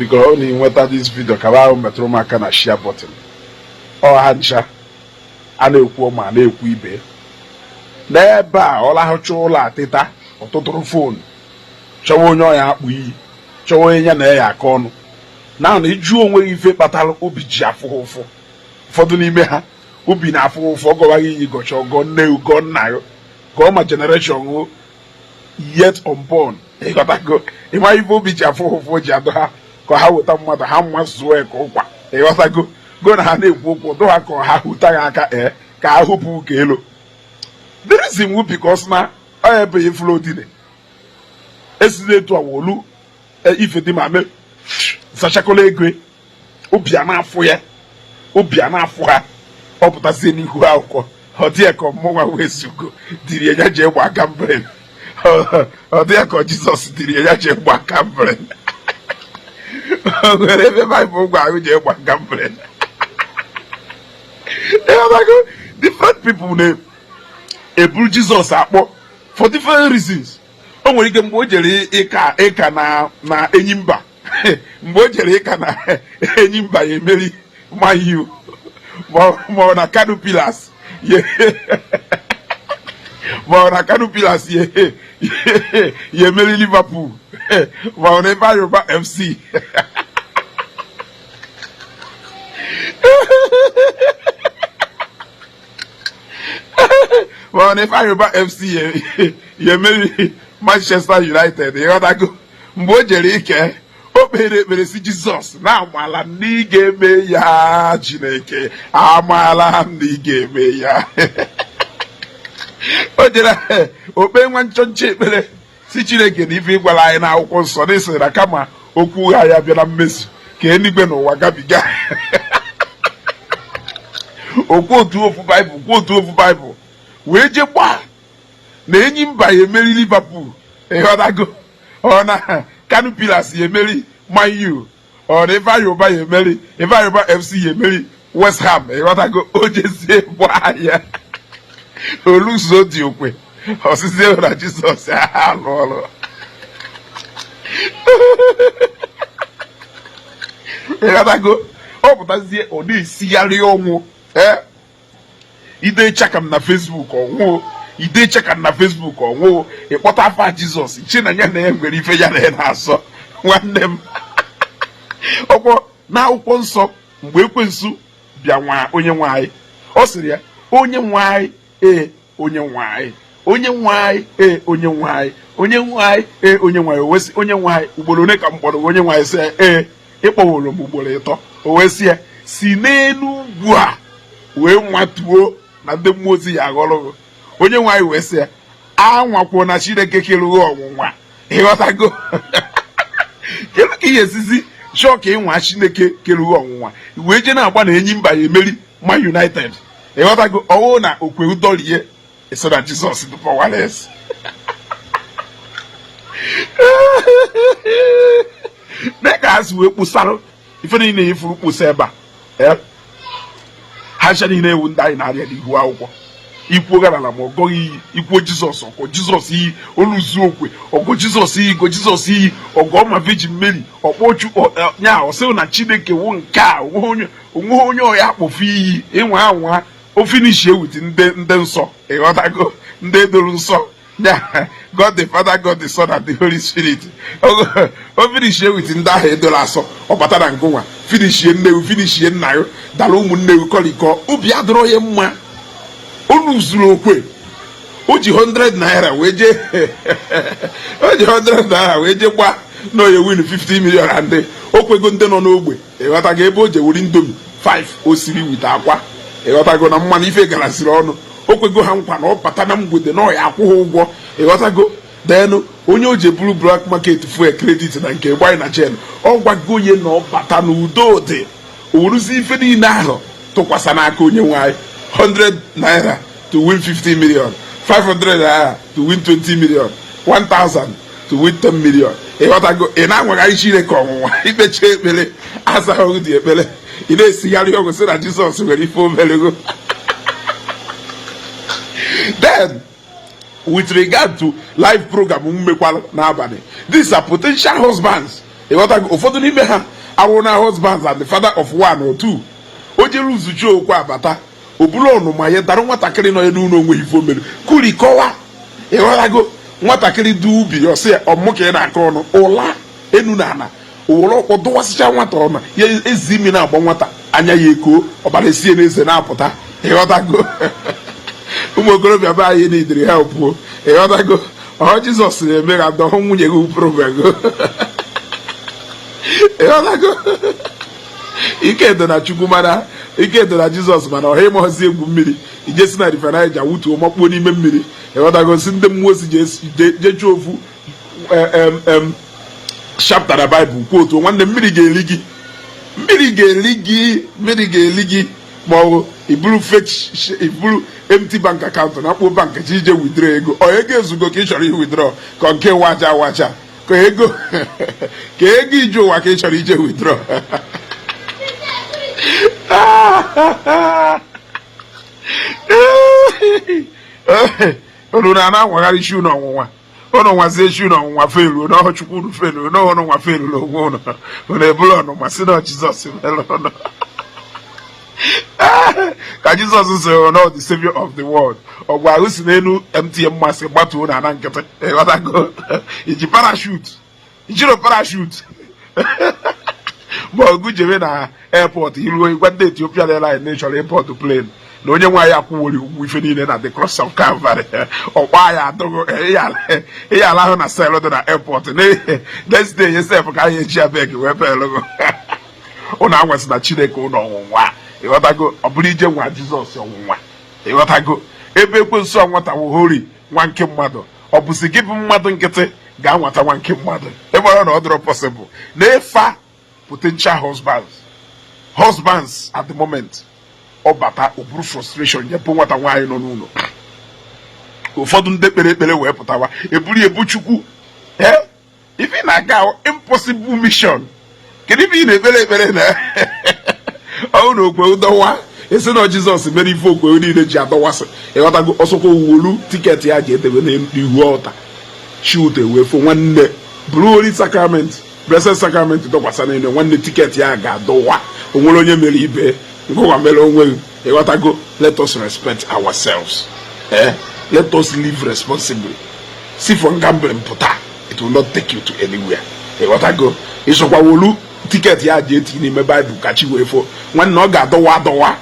Biko, ọ na ịnweta this video, ka ahụ metụrụ m aka na share button. Ọ ha ncha a na-ekwu ma na-ekwu ibe n'ebe a. Ọ lahụcha ụlọ atịta ọtụtụrụ phone, chọwa onye ọya akpụ iyi, chọwa onye ya na ya aka ọnụ na ịjụ onwe gị ife kpatara obi ji afụ ha ụfụ. Ụfọdụ n'ime ha, obi na-afụ ha ụfụ. Ọ gọwaghị iyi, gọcha, ọgọ nne, gọọ nna ya, gọọ ma generation yet unborn. Ịghọtago? Ịma ife obi ji afụ ha ụfụ ji adụ ha ka ha weta mmadụ ha mma zụọ ya ka ụkwa. Ịghọtago? Go na ha na-ekwu okwu dụ ha ka ha hụta ya aka, ee, ka ha hụpụ ka elu. The reason wu because na ọ ebe ifuru odine esizi etu a wolu ife dị ma mee zachakola ego, obi a na-afụ ya, obi a na-afụ ha. Ọ pụtazie n'ihu akwụkwọ, ọ dị ya ka ọmụnwa wee zugo diri ya jee gba gambling. Ọ dị ya ka Jizọs diri ya jee gba gambling. O nwere ebe Baịbụl gwa ahụ jee gba gambling? Ịghọtago? Different people na-eburu Jizọs akpọ for different reasons. O nwere ike mgbe o jere ịka na Enyimba, mgbe o jere ịka na Enyimba ya emeri Man U, ma ọ na Kano Pillars, ma ọ na Kano Pillars ya emeri Liverpool, ma ọ na Ifeanyi Ubah FC, ma ọ na Ifeanyi Ubah FC ya emeri Manchester United. Ịghọtago? Mgbe o jere ike, o kpere ekpere si Jizọs na amaala na ị ga-eme ya. Chineke, amaala m na ị ga-eme ya. O jere okpe nwa nchọnchọ ekpere si Chineke na ife ịgwara anyị n'akwụkwọ nsọ na ịsịrị na kama okwu ụgha ya bịa na mmezu, ka eluigwe n'ụwa gabiga. Okwu otu ofu Baịbụl kwuo, otu ofu Baịbụl wee jee gbaa na Enyimba ya emeri Liverpool. Ịghọtago? Ọ na Kano Pillars ya emeri Man U, ọ na Ifeanyi Ubah ya emeri, Ifeanyi Ubah FC ya emeri West Ham. Ịghọtago? O jezie gbaa ya, oluzo dị okwe ọsịsị na Jizọs alụ ọrụ. Ịghọtago? Ọ pụtazie, ọ na-esigharị ọnwụ. Ee, ide chakam na Facebook, ọnwụ. Ide chakam na Facebook, ọnwụ. Ịkpọta afa Jizọs, iche na ya na ya nwere ife ya na ya na-asọ. Nwanne m, ọkwọ n'akwụkwọ nsọ, mgbe ekwensu bịa nwa onye nwe anyị, ọ sịrị ya, "Onye nwe anyị, ee, onye nwe anyị, onye nwe anyị, ee, onye nwe anyị, onye nwe anyị, ee, onye nwe anyị." O wee sị, "Onye nwe anyị, ugboro ole ka m kpọrọ onye nwe anyị?" Sị ya, "Ee, ịkpọworo m ugboro 3." O wee sị ya, "Si n'elu ugwu a wee nwatuo na ndị mmụọ ozi ya aghọrọ gị." Onye nwe anyị wee sị ya, "Anwakwuo na Chineke kerughị ọnwụnwa." Ịghọtago? Kedu ka ị ga-esizi chọọ ka ịnwa Chineke kerughị ọnwụnwa, wee jee na-agba na Enyimba ya emeri Man United? Ịghọtago? Ọwụ na okwe udorie eso na Jizọs dị powerless. Mee ka ha si wee kpụsarụ ife niile ifuru kpụsa ebe a, ha ncha niile ewu ndị anyị na-arịa n'ihu akwụkwọ. Ikwuo gara na ma ọ gọghị iyi, ikwuo Jizọs, ọgọ Jizọs iyi, oluzu okwe, ọgọ Jizọs iyi, gọ Jizọs iyi, ọgọ ma Virgin Mary, ọkpọ Chukwu nya, ọsị na Chineke wụ nke a. Onweghị onye ọya akpọfu iyi ịnwa anwa o finish ewit ndị nsọ. Ịghọtago? Ndị edoro nsọ nya, God the Father, God the Son and the Holy Spirit. O finish ewit ndị ahụ edoro asọ, ọ bata na ngụnwa, finishie nne ewu, finishie nna ya, dara ụmụnne ewu kọrikọ. Obi adịrọ ya mma. Unu zuru okwe. O ji 100 naira wee jee, o ji 100 naira wee jee gba na oye win 50 million and o kwego ndị nọ n'ogbe. Ịghọtago? Ebe o jewuri Indomie 5 o siri wite akwa, ịghọtago, na mmanụ ife garasịrị ọnụ, o kwego ha nkwa na ọ bata na mgbede na ọ ya akwụ ha ụgwọ. Ịghọtago? Denu onye o ji buru black market fuel credit na nke gbanye na chen, ọ gwago onye na ọ bata n'udo dị owuruzi ife niile ahụ tụkwasị n'aka onye nwe anyị. 100 naira to win 50 million, 500 naira to win 20 million, 1000 to win 10 million. Ịghọtago? Ị na-anwagharị Chineke ọnwụnwa. Ikpecha ekpere, azaghị dị ekpere, ị na-esigharị ọgwụ sị na Jizọs nwere ife omerego. Then with regard to live program mmekwara n'abalị, these are potential husbands. Ịghọtago? Ụfọdụ n'ime ha awụ na husbands and the father of one or two. O jere uzuchi okwu abata, o buru ọnụma ya dara nwatakịrị nọ ya n'ụlọ onwe ife o mere kurikọwa. Ịghọtago? Nwatakịrị dị ubi, ọsị ya ọmụ ka ị na-akọ ọnụ ụla enu na ana owere ọkpọ dụwasịcha nwata ọnụ ya, ezi imi na-agba nwata, anya ya eko, ọbara esie n'eze na-apụta. Ịghọtago? Ụmụ okorobịa be anyị n'idiri ha pụọ. Ịghọtago? Ọhọ Jizọs na-eme ka ndọhụ nwunye gị problem. Ịghọtago? Ike dị na Chukwu, mana ike dị na Jizọs, mana ọha ịmaozi egwu mmiri, ijesi na River Niger wutuo, makpuo n'ime mmiri. Ịghọtago? Si ndị mmụọ ozi jee ofu chapter na Baịbụl kwuo otu, nwanne, mmiri ga-eri gị, mmiri ga-eri gị, mmiri ga-eri gị. Ma ọ bụ iburu fake, iburu empty bank account na akpụ bank ji ije withdraw ego. Ọ ego ezugo ka ị chọrọ i withdraw, ka nke waja waja, ka ego ije ụwa ka ị chọrọ ije withdraw? Unu na na-anwagharị chu n'ọnwụnwa unu nwazie chu n'ọnwụnwa feluo n'ọhụ Chukwu, unu feluo n'ọhụ nwa, feluru onwe unu, unu eburu ọnụma si na Jizọs mere unu ka Jizọs sịrị na the savior of the world. Ọgwụ ahụ si n'elu MTN masị gbatuo na ana nkịtị. Ịghọtago? Iji parachute, ijiro parachute ma ọgụ jebe na airport, iruo ịgwa ndị Ethiopian Airlines na ịchọrọ airport plane, na onye nwaanyị akwụwori ụgwọ ife niile na the cross of Calvary. Ọkwa ya adụghị ihe ala ahụ na cell dị na airport. Next day yesef ka anyị eji abeg wee pelụgo ụnụ. Anwasị na Chineke ụnụ ọnwụnwa. Ịghọtago? Ọ bụrụ ije nwa Jizọs ọnwụnwa. Ịghọtago? Ebe ekwensu anwatawohori nwa nke mmadụ, ọ bụzi gị bụ mmadụ nkịtị ga-anwata nwa nke mmadụ? Ebe ọ na ọ dịrọ possible na ịfa potential husbands at the moment, ọ bata, o buru frustration nye bụ nwata nwaanyị nọ n'ụlọ. Ụfọdụ ndị kpere ekpere wee pụtawa eburu ebu Chukwu. Ee, ife ị na-aga impossible mission, kedu ife ị na-ekpere ekpere na ọnwụ na okwe dọwa esi na Jizọs mere ife okwe niile ji adọwasị? Ịghọtago? Ọsọkwa wolu ticket ya ji edebe n'ihu ọta chiute wee fo. Nwanne, buru Holy Sacrament, Blessed Sacrament dọkwasa n'elu. Nwanne, ticket ya ga-adọwa. Onwere onye mere ibe ngụwa mere onwe gị. Ịghọtago? Let us respect ourselves, eh? Let us live responsibly. See, for gambling pụta, it will not take you to anywhere. Ịghọtago? Ịsọkwa wolu ticket ya ji eti n'ime Baịbụl ka chi wee fo. Nwanne, ọ ga-adọwa adọwa,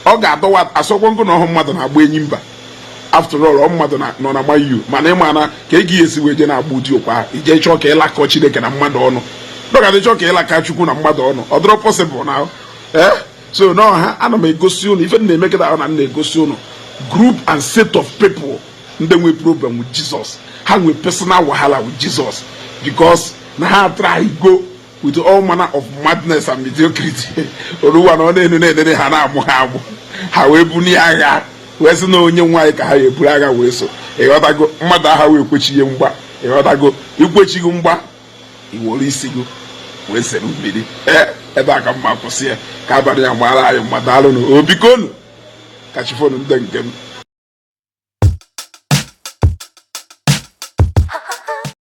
ọ ga-adọwa. Asọkwa nkụ na ọhụ mmadụ na-agba enyi mba. After all, ọ mmadụ nọ na mayu, mana ịma na ka ị ga esi wee je na-agba ụdị okwu ahụ ije chọọ ka ịlakọ Chineke na mmadụ ọnụ, dọgadị chọọ ka ịlaka Chukwu na mmadụ ọnụ, ọ dịrọ possible na ee. So n'ọha ana m egosi ụnụ ife m na-eme kịta ahụ na m na-egosi ụnụ group and set of people ndị nwe problem with Jesus. Ha nwe personal wahala with Jesus because na ha try go with all manner of madness and mediocrity. Oluwa na ọ na-enu na-enene ha na-amụ ha amụ, ha wee bunie agha wee sị na onye nwaanyị ka ha ya eburu agha wee so. Ịghọtago? Mmadụ agha wee kwechighị mgba. Ịghọtago? Ikwechighị mgba, iwere isi gị wee sere mmiri. Ee, ebe a ka mma kwụsị ya ka abalị ya mara anyị mma. Daalụnụ, obikonu, kachifonu ndị nke m.